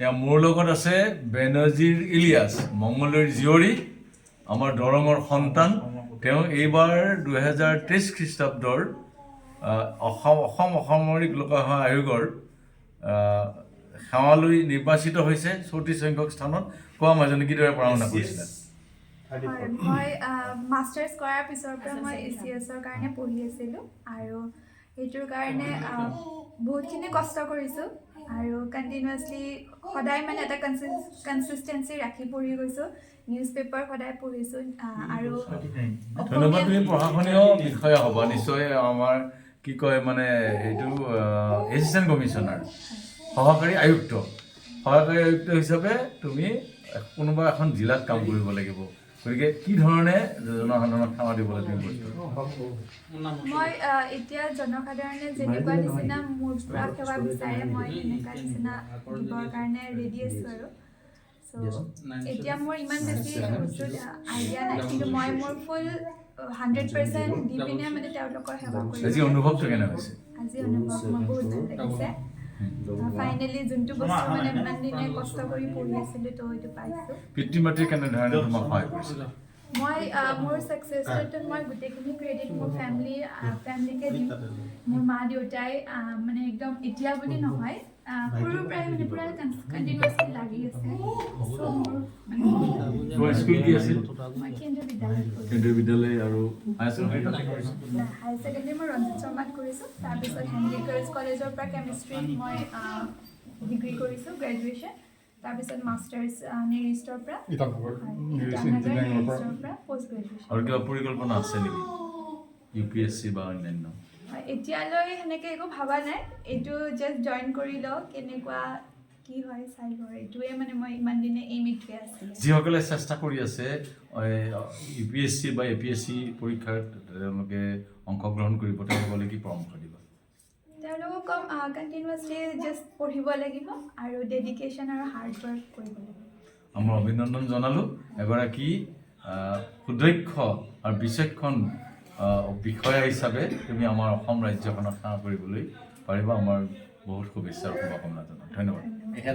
এয়া মোৰ লগত আছে বেনজিৰ ইলিয়াছ, মঙলদৈৰ জীয়ৰী, আমাৰ দৰঙৰ সন্তান। তেওঁ এইবাৰ 2023 খ্ৰীষ্টাব্দৰ অসম অসম অসামৰিক লোকসেৱা আয়োগৰ সেৱালৈ নিৰ্বাচিত হৈছে 34 সংখ্যক স্থানত। কোৱা মাজনী, কিদৰে পঢ়া শুনা কৰিছিলা? হয়, মই মাষ্টাৰ্ছ কৰাৰ পিছৰ পৰা মই এচিএছৰ কাৰণে পঢ়ি আছিলোঁ আৰু সেইটোৰ কাৰণে বহুতখিনি কষ্ট কৰিছোঁ আৰু কণ্টিনিউৱাছলি সদায় মানে এটা কনচিষ্টেঞ্চি ৰাখি পঢ়ি গৈছোঁ। নিউজ পেপাৰ সদায় পঢ়িছোঁ আৰু ধন্যবাদ। তুমি প্ৰশাসনীয় বিষয়া হ'বা নিশ্চয়। আমাৰ কি কয় মানে এইটো এছিষ্টেণ্ট কমিশ্যনাৰ, সহকাৰী আয়ুক্ত। সহকাৰী আয়ুক্ত হিচাপে তুমি কোনোবা এখন জিলাত কাম কৰিব লাগিব। গতিকে কি ধৰণে জনসাধাৰণক সেৱা দিবলৈ তুমি প্ৰস্তুত? মই এতিয়া জনসাধাৰণে যেনেকুৱা নিচিনা মোৰ পৰা সেৱা বিচাৰে, মই সেনেকুৱা নিচিনা দিবৰ কাৰণে ৰেডি আছোঁ। আৰু চ' এতিয়া মোৰ ইমান বেছি বস্তুত আইডিয়া নাই, কিন্তু মই মোৰ ফুল 100% দি পিনে মানে তেওঁলোকৰ সেৱা আজি কৰিম। অনুভৱটো কেনে হৈছে? আজি অনুভৱ মোৰ বহুত ভাল লাগিছে। ফাইনেলি যোনটো বস্তু মানে ইমান দিনে কষ্ট কৰি পঢ়ি আছিলোঁ, তো এইটো পাইছোঁ। পিতৃ মাতৃয়ে কেনেধৰণে তোমাক সহায় কৰিছিলে? মই মোৰ ছাকচেছটোত মই গোটেইখিনি ক্ৰেডিট মোৰ ফেমিলিকে দিম। মোৰ মা দেউতাই মানে একদম এতিয়া বুলি নহয়, সৰুৰ পৰাই মানে পূৰা কণ্টিনিউৱাছলি লাগি আছে। চ' মোৰ মানে তোমাৰ স্কুল কি আছিল? মই কেন্দ্ৰীয় বিদ্যালয়ত পঢ়িছোঁ। কেন্দ্ৰীয় বিদ্যালয়। আৰু হায়াৰ ছেকেণ্ডেৰী তাতে কৰিছা? হায়াৰ ছেকেণ্ডেৰী মই ৰঞ্জিত শৰ্মাত কৰিছোঁ। তাৰপিছত হেণ্ডিক গাৰ্লছ কলেজৰ পৰা কেমিষ্ট্ৰিত মই ডিগ্ৰী কৰিছোঁ, গ্ৰেজুৱেশ্যন। তাৰপিছত মাষ্টাৰ্ছ নেৰিষ্টৰ পৰা। ইটানগৰ। হয়, নেৰিষ্ট ইটানগৰ। ইঞ্জিনিয়াৰিঙৰ পৰা। নেৰিষ্টৰ পৰা পষ্ট গ্ৰেজুৱেশ্যন। আৰু কিবা পৰিকল্পনা আছে নেকি, ইউপিএছচি বা অন্যান্য? হয়, এতিয়ালৈ সেনেকৈ একো ভবা নাই। এইটো জাষ্ট জইন কৰি লওঁ, কেনেকুৱা কি হয় চাই লওঁ। এইটোৱে মানে মই ইমান দিনে এইম এইটোৱে আছিলে। যিসকলে চেষ্টা কৰি আছে ইউপিএছচি বা এপিএছচি পৰীক্ষাত তেওঁলোকে অংশগ্ৰহণ কৰিব, তেওঁলোকলৈ কি পৰামৰ্শ দিবা? তেওঁলোকক ক'ম, কণ্টিনিউৱাছলি জাষ্ট পঢ়িব লাগিব আৰু ডেডিকেশ্যন আৰু হাৰ্ড ৱৰ্ক কৰিব লাগিব। আমাৰ অভিনন্দন জনালোঁ। এগৰাকী সুদক্ষ আৰু বিচক্ষণ বিষয়া হিচাপে তুমি আমাৰ অসম ৰাজ্যখনক সেৱা কৰিবলৈ পাৰিবা। আমাৰ বহুত শুভেচ্ছা আৰু শুভকামনা জনালোঁ। ধন্যবাদ। ধন্যবাদ।